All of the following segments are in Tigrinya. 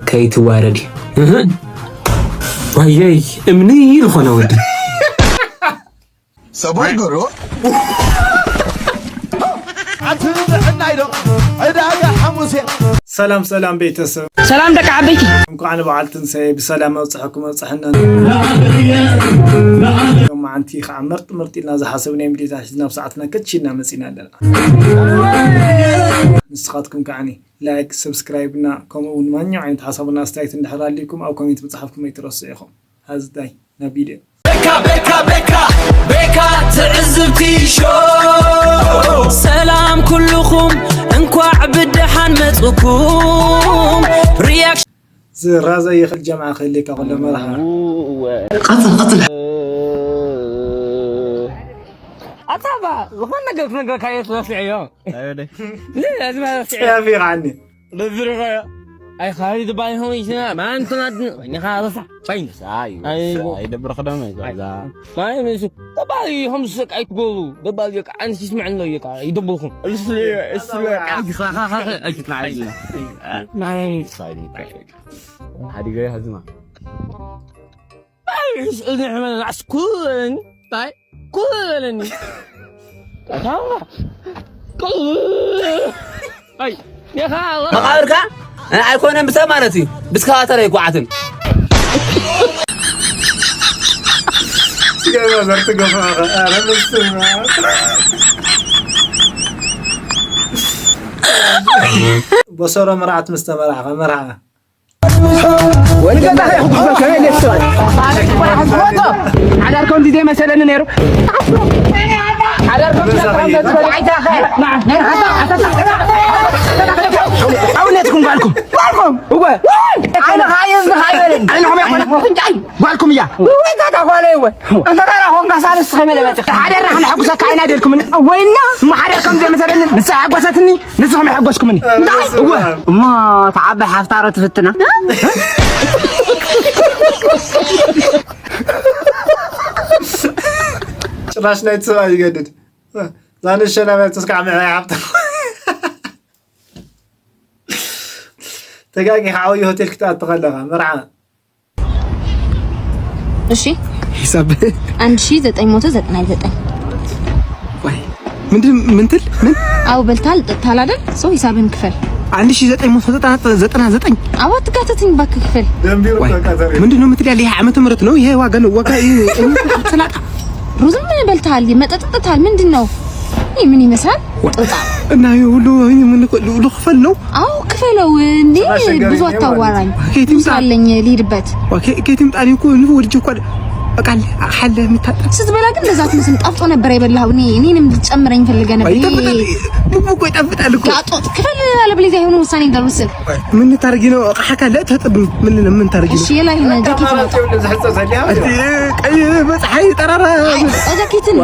ከይትዋረድ። እህ። ዋየይ እምኒ ዝኾነ ወዲ። ሰቦይ ገሮ ኣቲ ንዕናይ ዶ ዕዳጋ ሓሙሴ ሰላም ሰላም ቤተሰብ ሰላም ደቂ ዓበይቲ እንኳዕ ንበዓል ትንሳኤ ብሰላም ኣብፅሐኩም ኣብፅሐና ሎማዓንቲ ከዓ ምርጥ ምርጥ ኢልና ዝሓሰብናዮም ቪዲዮታት ናብ ሰዓትና ከች ኢልና መፂና ኣለና ንስኻትኩም ከዓኒ ላይክ ሰብስክራይብ እና ከምኡ እውን ማንኛው ዓይነት ሓሳብና ኣስተያየት እንድሕር ኣሊኩም ኣብ ኮሜንት ምፅሓፍኩም ኣይትረስዑ ኢኹም ሀዝዳይ ናብ ቪድዮ ቤካ ቤካ ቤካ ቤካ ትዕዝብቲ ሾው ሰላም ኩልኹም እንኳዕ ብደሓን መፅኩም ሪያክሽን ዝራዘ ይኽእል ጀምዓ ክህልካ ከሎ መርሓ ቀፅል ቀፅል ኣታባ ዝኾን ነገር ክነግረካ እየ ትረስዐዮ ጸያፊ ይኸዓኒ በዝርኸ ኣይኻሪ ድባይ ሆይስና ማንትና ድንኻ ረሳ ባይን ይደብር ክደም ይዛ ማይ ምስ ተባሪ ሆም ስቅ ኣይትጎሩ ደባሪ ቃ ኣንስ ይስምዕ ነው ይቃ ይደብርኩም ሓዲገ ያዝማ ኩን ታይ ኩን መቃብርካ ኣይኮነን ብሰብ ማለት እዩ ብስካዋተር ኣይጓዓትን ስገባ ዘርትገፋ ኧረ በስመ ኣብ በሰሮ መርዓት ምስ ተመርዓኻ መርዓ ሓዳር ከምዚ ዘይመሰለኒ ነይሩ ሓዳር ከምዚ ኣውነትኩም ጓልኩም ጓልኩም እወ ዓይንኻ የዝኻ ይበለኒ ዓይንኹም ይኾነ ፍንጫይ ጓልኩም እያ ወይ ታታ ጓለ እወ እንተ ታራ ኾንካ ሳልስ ኸመለ መጽእ ሓደርና ክነሐጉሰካ ኣይና ደልኩምን ወይና እሞ ሓደር ከም ዘይመሰለኒ ንሳ ሓጎሰትኒ ንስኹም ይሐጎስኩምኒ እንታይ እወ እሞ ተዓባይ ሓፍታሮ ትፍትና ጭራሽ ናይ ሰብኣይ ይገድድ ዛንሸ ናብያ ተስካዕ ምዕራይ ሓፍታ ተጋጊ ዓብዪ ሆቴል ክትኣቲ ከለኻ መርዓ እሺ ሂሳብ አንድ ሺህ ዘጠኝ መቶ ዘጠና ዘጠኝ ወይ ምንድን ምንትል ምን አው በልታል ጠጥታል አይደል ሰው ሂሳብን ክፈል አንድ ሺህ ዘጠኝ መቶ ዘጠና ዘጠኝ አባት ጋተትኝ ባክ ክፈል ደንቢሩ ወይ ተቃተሪ ምንድን ነው የምትል ያለ ይህ ዓመተ ምህረት ነው ይሄ ዋጋ ነው ዋጋ ይህ ሰላጣ ሩዝም በልታል መጠጥ ጠጥታል ምንድን ነው ይህ ምን ይመስላል ጦጣ እና ይህ ሁሉ ይህ ምን ሁሉ ክፈል ነው አዎ ክፈለው እንዴ ብዙ አታዋራኝ ከየትም ሳለኝ ሊድበት ከየትም ጣኒ እኮ ንፉ ወድጅ እኮ በቃ ሐለ የምታጠብ ስትበላ ግን እንደዛ ትመስል ጣፍጦ ነበር የበላው እኔ እኔንም ልትጨምረኝ ፈልገ ነበር ይጠብጣል ምግቡ እኮ ይጠብጣል እኮ ጋጦ ክፈል አለበለዚያ የሆነ ውሳኔ እንዳልወስን ምን ታርጊ ነው አቃሓካ ለተጥብ ምን ምን ታርጊ እሺ የላይ ነ ጃኬት ነው ዝሕጸ ዘሊያ ቀይ በፀሐይ ጠራራ አውጣው ጃኬትን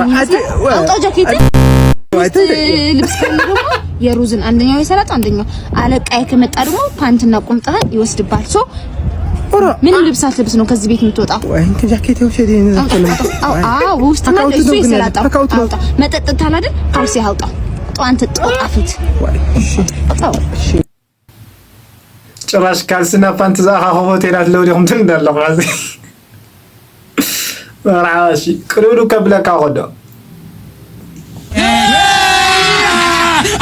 አውጣው ጃኬትን ልብስ ከሆነ ደግሞ የሩዝን አንደኛው የሰላጣ አንደኛው አለቃዬ ከመጣ ደግሞ ፓንትና ቁምጣህን ይወስድባል። ሶ ምንም ልብስ አትለብስ ነው ከዚህ ቤት የምትወጣው። ወይ እንት ጃኬት ውሰድ ይሄን ዘፈነ አዎ ውስጥ ማለት እሱ የሰላጣው አውጣ። መጠጥ ታላደ ካልሲ አውጣ። ጧንት ጦጣፊት አውጣው። ጭራሽ ካልስና ፓንት ዝኣኻኹ ሆቴላት ለው ዲኹም ትብል እንዳለኹ ሕዚ መርዓባ እሺ ቅርብዱ ከብለካ ኮዶ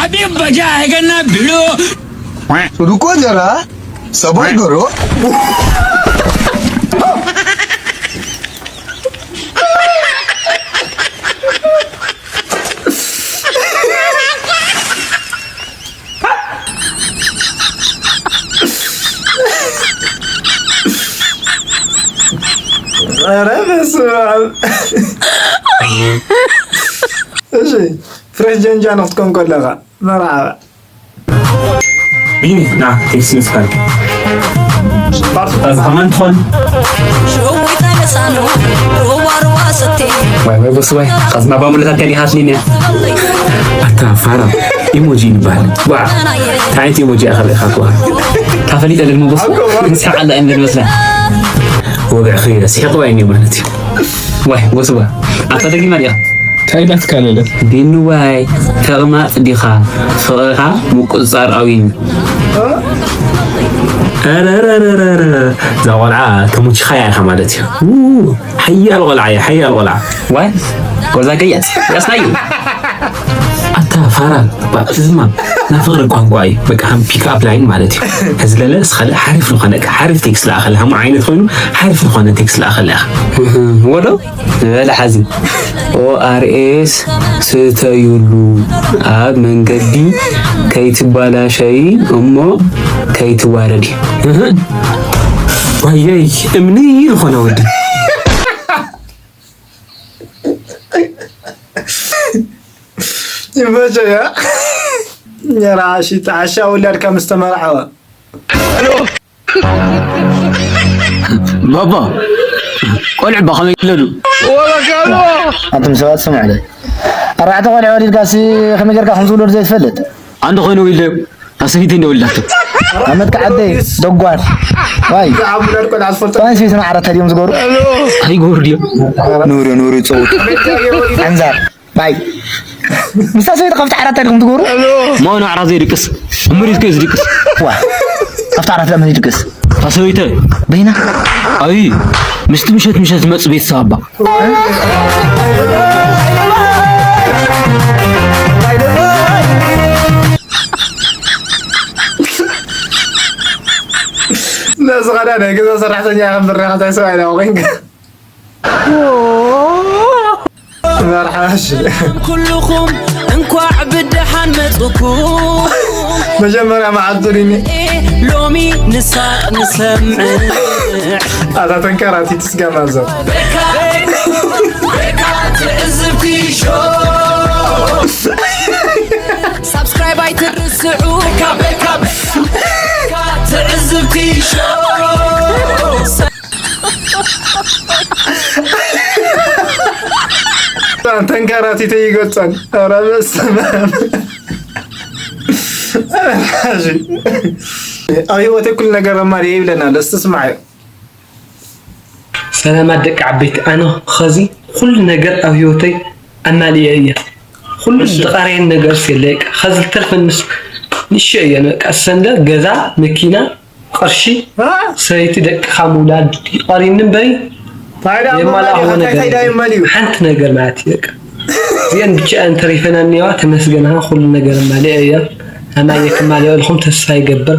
ኣቢም በጃ ገና ብሎ ሩቆ ጀራ ሰቦይ ጎሮ ኧረ በስመ ኣብ እሺ ፍሬሽ ጀንጃ ንክትኮን ከለኻ መርዓባ ቢኒ ና ቴክሲ ንስካል ከመን ትኾን ሽውታ መሳኑ ሩዋ ሩዋ ስቴ ወይ ወይ ቦስ ወይ ኸዝና ባሙለታት ከሊሃት ሊንያ ኣታ ፋራ ኢሞጂ ይባሃል ዋ ታይት ኢሞጂ ኣኸል ኢኻ ኳ ታፈሊጠ ልልሞ ቦስ ንስሓ ኣላ እምብል መስላ ወብዕኺ ስሒቕዋ እየ ማለት እዩ ዋይ ወስዋ ኣታ ደጊማ ዲኻ እንታይ ኢላትካ ለለ ቢንዋይ ተቕማጥ ዲኻ ፍቕርኻ ምቁፅፃር ኣውይኒ ረረረረረ እዛ ቆልዓ ተሞቺኻያ ኢኻ ማለት እዩ። ው፣ ሓያል ቆልዓ እያ፣ ሓያል ቆልዓ። ዋይ፣ ጎዛ ገያጽ ያስናዩ። ኣታ ፋራ፣ ባ-፣ ዝማ፣ ናይ ፍቕሪ ቋንቋ እዩ። በቃ ከም ፒክ ኣፕ ላይን ማለት እዩ። ሕዚ ለለ እስኸለ ሓሪፍ ዝኾነ፣ ሓሪፍ ቴክስት ለኣኸለ፣ ከም ዓይነት ኮይኑ ሓሪፍ ዝኾነ ቴክስት ለኣኸለ ኢኻ። ወዶ ዝበለ ሓዚ ኦኣርኤስ ስተዩሉ፣ ኣብ መንገዲ ከይትባላሸይ እሞ ከይትዋረዲ። እህ። ዋየይ እምኒ ዝኾነ ወዲ። ይመቸያ። የራሺ ጣሻ ውላድ ከም ዝተመርዓወ። ባባ፣ ቆልዑ ባ ከመይ ይውለዱ? ኣንቱም ሰባት ስምዑለይ። ኣርባዕተ ቆልዑ ወሊድካሲ ከመይ ጌርካ ከም ዝውለዱ ዘይትፈልጥ? ኣንተ ኮይኑ ወሊደ፣ ኣሰቢተ እንደ ወሊዳቶ። ኣመትካ ዓደይ፣ ደጓል። ዋይ። ዝዓብ ውላድ ቆልዓ ዝፈልጦ። ዋይ፣ ስቢትና ዓራት ድዮም ዝገብሩ? ኣይገብሩ ድዮም? ኑሪ፣ ኑሪ፣ ጽውት። ዓንዛር። ባይ። ምስታ ሰበይቲ ካብቲ ዓራት ዲኹም ትገብሩ? ሞ ንዓራት ዘይድቅስ? እምሪት ከ ዝድቅስ? ዋ። ካብቲ ዓራት ለምን ይድቅስ? እታ ሰበይቲ። በይና? ኣይ፣ ምስቲ ምሸት ምሸት ዝመጽእ ቤተሰብ ኣባ። ነዚ ኸዳ ናይ ገዛ ሰራሕተኛ ከም ብራኸ እንታይ ሰብኣይ ዳኣ ኮይንካ? መርሓባ፣ እሺ። ኩልኹም እንኳዕ ብደሓን መጽኩም። መጀመርያ መዓልቱ ዲኒ? ሎሚ ንሳቕ ንሰምዕ። ኣታ ተንከራቲት ስጋ ማዘር። ቤካ ትዕዝብቲ ሾው። ሳብስክራይብ ኣይትርስዑ። ቤካ፣ ቤካ፣ ቤካ ትዕዝብቲ ሾው። ተንከራቲተ ይገጸን። ኧረ በስመ ኣብ። እሺ። ኣብ ህይወተይ ኩሉ ነገር ኣማልየ ይብለና ኣሎ። እስቲ ስምዓዮ። ሰላማት ደቂ ዓበይቲ፣ ኣነ ኸዚ ኩሉ ነገር ኣብ ህይወተይ ኣማልየ እየ። ኩሉ እሺ። ዝቐረየን ነገርስ የለ። በቃ ኸዚ ዝተርፈንስ ንእሽተይ እየን። በቃ ሰንደ ገዛ፣ መኪና፣ ቅርሺ፣ አ? ሰበይቲ፣ ደቅኻ ምውላድ ይቐርየኒ እምበሪ፣ ፋይዳ የማላእኽዎ ምውላድ ነገር እንታይ ፋይዳ የለን። የማልዩ? ሓንቲ ነገር ማለት እዩ፣ በቃ። እዚአን ብቻ እየን ተሪፈናኒ፣ ዋ፣ ተመስገን፣ ኸዓ ኩሉ ነገር ማልአ እያ። ኣማየ ክማልኦ ኢልኩም ተስፋ ይገብር።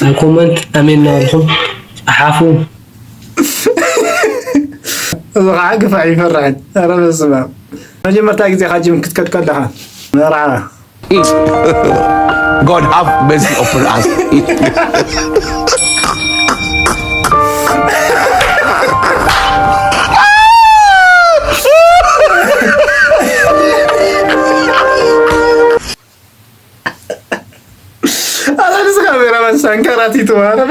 ኣብ ኮመንት ኣሜን እናበልኩም ጸሓፉ። እዚ ኸዓ ግፋዕ ይፈርሕን። ኧረ በስመ ኣብ። መጀመርታ ግዜ ኻጅም ክትከድ ከለኻ መርዓ God have mercy upon us. ኣታ ንስኻ ካሜራማን ሳንካራቲቱ ማለት።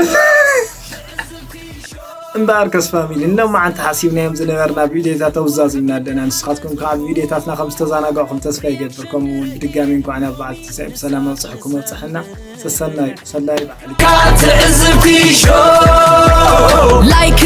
እምበኣርከስ ፋሚሊ፣ እሎም መዓልቲ ሓሲብናዮም ዝነበርና ቪድዮታት ኣውዛዚምና ኣለና። ንስኻትኩም ከዓ ብቪድዮታትና ከም ዝተዘናጋዕኹም ተስፋ ይገብር። ከምኡ እውን ብድጋሚ እንኳዕ ናብ በዓል ትንሳኤ ብሰላም ኣብፅሐኩም ኣብፅሐና። ሰሰናዩ፣ ሰላዩ በዓል። ትዕዝብቲ ሾው። ላይክ